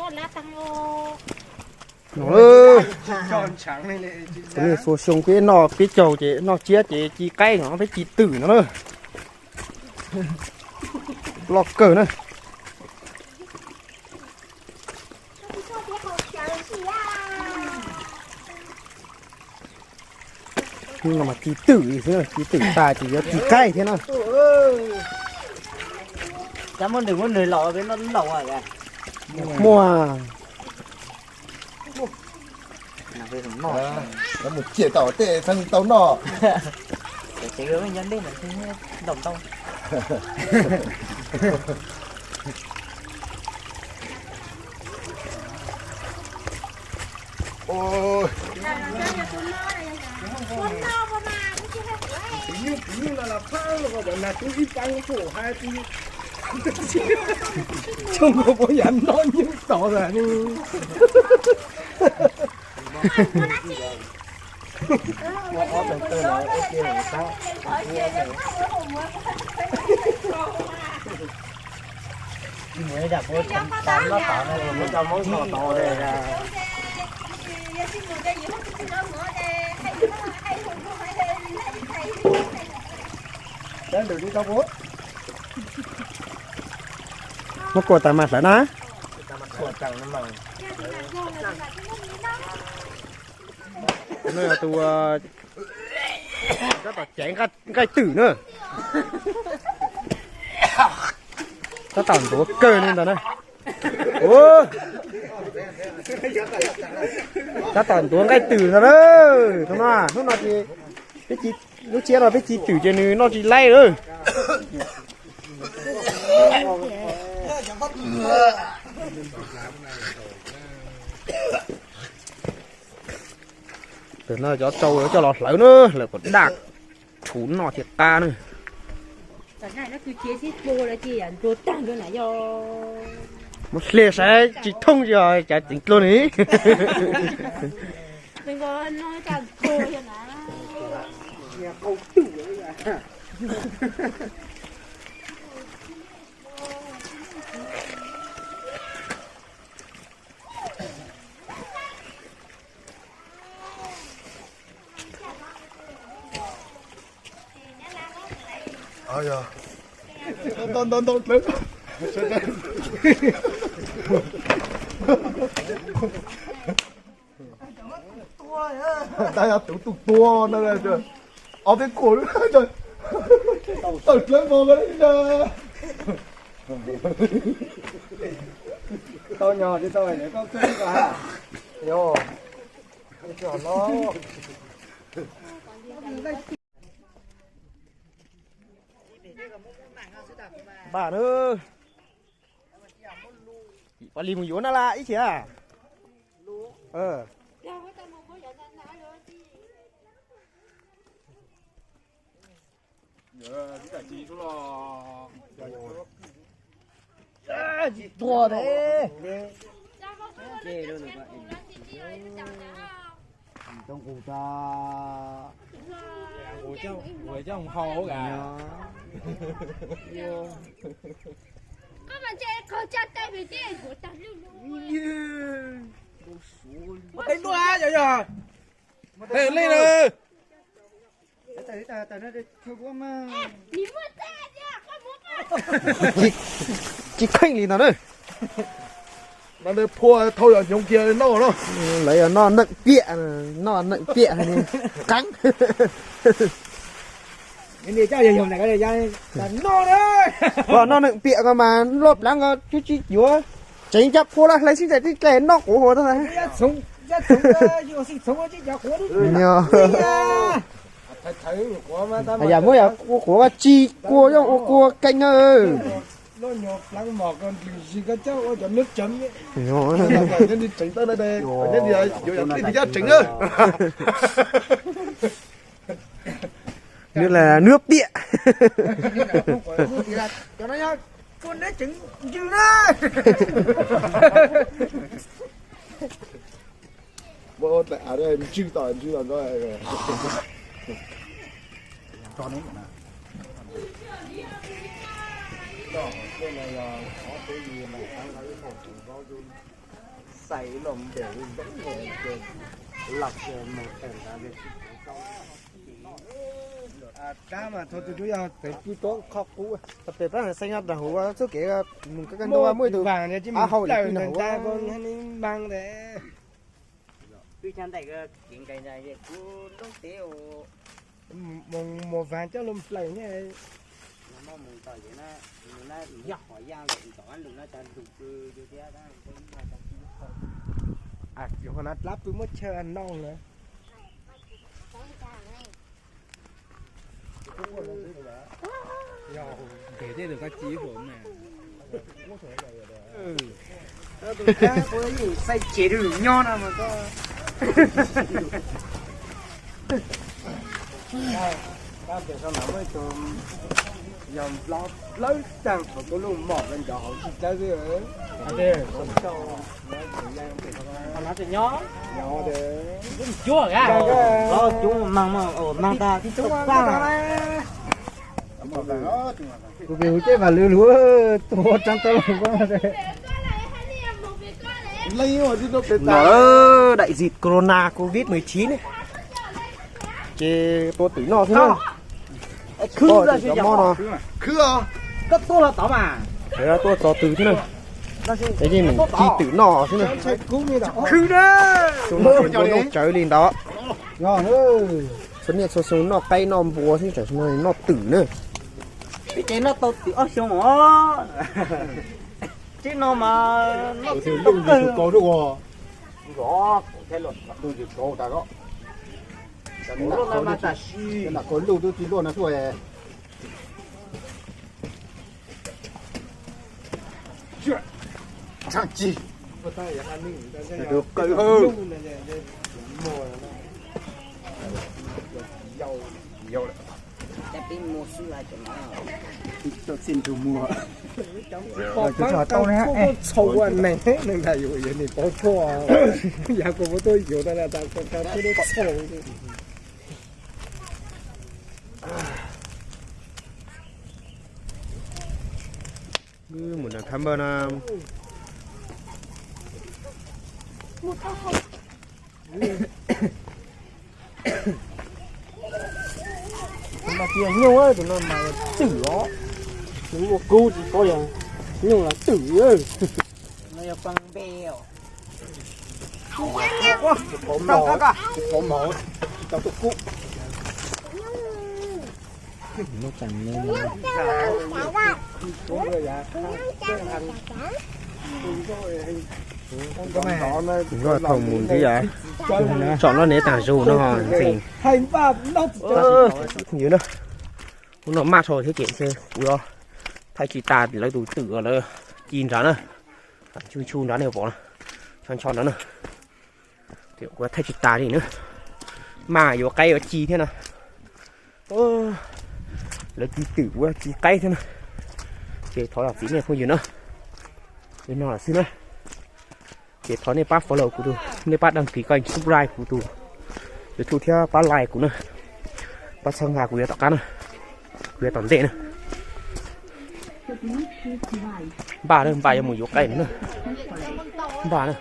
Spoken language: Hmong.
Tus nej xua xyoo peb noj peb caug ces noj tsiab ces ci qaib no peb ci twm no na. Loj kawg na. Hnub no mas ci twm xwb, ci twm tas ces yuav ci qaib thiab na. Muaj. Mus ciaj tau tej txheej tau noj. Xyoo no puas yam noj nyuj tod lawm. Muab kua tas mas hlawv na. No yog tus tab tom caiv nqaij twm na. Tab tom ntuav kawg li ntawd na. Tab tom ntuav nqaij twm ntag na. Hnub no, hnub no ces peb ci, lub tsiab no peb ci twm ces nws noj tsis laib lawm. Tam no cov tsau coj los hlawv na, hlawv kom daj, rhuv noj thiaj qab na. Muab hle saib tsis thooj tsis os, cav tseev dluag ni. Ntau ntau dlawb. Tab yog tus tus tua no, ob peb kuam tawm dlawb nkaus li. Tau nyog tsis tau koj kawg li. Yog, tsis hom no. Npaj na. Pab li mus yuav na la ib chim. Tsis tuag ne. Coj nqus tso. Nqus coj hau gam. Qhov mas ntshe qhov tsa tais pem ces nqus tag lwj lwj. Ua teb ntuaj yog yog. Tes lej na. Tsis kheej li no na. Phua thau yog hnyoov kiag noj no. Lawv yog noj neem piam, noj neem piam qeeb. Noj neem piam ko mas luaj plab ko twb tsis yuav tseev cov phua los hlais xib tais tib dlej noj quav huv tau. Yam muab yam ua quav tsis kua yooj ua kua keej na. Nws là nước piam. Muab tlaim av ntswj tom ntswj los. Xais los ntev zoo ces lam mus tawm nrad li. Dab mas thaum twg twb yog tev pw tau qhov qub. Tau pem pab xeeb nyob rau hauv txoj kev mus kab kab ntau muaj ib tug av hau plaws ntawm ntawd, npaa ntawd. Twb xyov ntais kev nqis ntawd kuv lub teb mus vas coj loo plaws ne. Qhov no dlab pw muab chaw noj lawm. Xais cev rau nyob no mas koj. Yog nplob dlawb tag thaum koj lub mom ncov hauv tsis dlawb xwb. Cuab, cuab mas mas tag. Kuv pem hauv ceb vam lwm lug, tua tsaab tau lug. No, đại dịch corona covid mười chín ne, ces tua twm noj xwb na. Cov mob no, tuaj txog twg thiab na, ces yeej mus ci twm noj xwb na. Ua noj tsawv li ntawd. Txhua niaj txhua xyoo noj qaib noj npua xwb, tam sim no noj twm na. Peb ces noj tau twm ob xyoo os. Tib no mas noj twm tau kawg. Luaj no mas tam sim. Luaj no xwb. Pom paab tau txhaum ua neeg, neeg thaum yuav yog nws paub tshuaj, yog kuv muab tuaj yuav tas tas kuv txhaum. Wb mus nram khab npawj no. Mas tsis yog nyuj, tus no mas twm os. Tus ua kub tsis paub yog nyuj los twm. No yog pab npe os. Tsis paub mov, tsis paub mov, tsis tau tuaj kub. Noj thaum mus ntxiv yom, tsom noj neb taag zug no ntxiv. Ywg na, hnub no maj dhau thiab ces ntshe kuv yuav thaij tsis tas lawv tus twm uas lawv ci nrad na. Nchu nchu nrad nej pom na, ncho ncho nrad na. Kuv thaij tsis tas li na, maj yuav qaib yuav ci thiab na. Lawv ci twm kuv ci qaib thiab na. Ces thov zam txim nej phooj ywg na, li no lawm xwb na. Ces thov nej pab follow kuv tus, nej pab đăng ký kênh, subscribe kuv tus YouTube thiab pab like kuv na, pab txhawb nqa kuv yuav tom qab na, kuv yuav tom ntej na. Npaj na, npaj yuav mus yuav qaib na, npaj na.